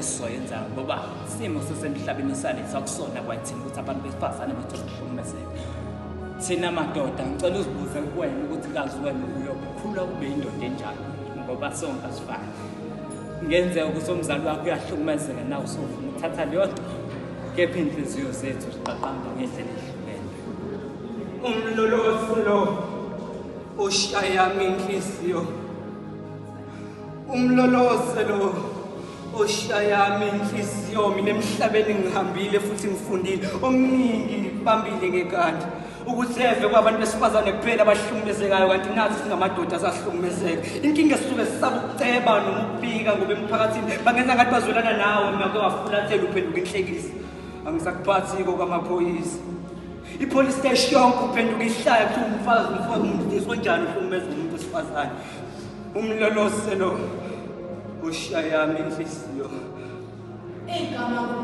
esizoyenza ngoba isimo sasemhlabeni saletha kusona kwayithina ukuthi abantu besifazane bathole ukuhlukumezeka. Thina madoda ngicela uzibuze kuwena ukuthi kazi wena uyokhula ube indoda enjani ngoba sonke asifani. Kungenzeka ukuthi umzali wakho uyahlukumezeka nawe usufuna ukuthatha leyo nto kepha iy'nhliziyo zethu ziqaqamba ngendlela ehlukene. Umlolosi lo oshayami inhliziyo umlolose lo oshayami inhliziyo mina emhlabeni ngihambile futhi ngifundile omningi ngikubambile ngekandi ukuthi eve kwabantu besifazane kuphela abahlukumezekayo kanti nathi singamadoda sahlukumezeka inkinga sisuke sisaba ukuceba noma ukubika ngoba emphakathini bangenza ngathi bazwelana nawe mina ke wafulathela uphenduka inhlekisa angisakuphathi-ko kwamaphoyisa I-police station yonke uphenduka ihlaya kuthiwa umfazi umfazi umuntu onjani uhlukumeza umuntu wesifazane umlolose lo ushayami inhliziyo. Igama.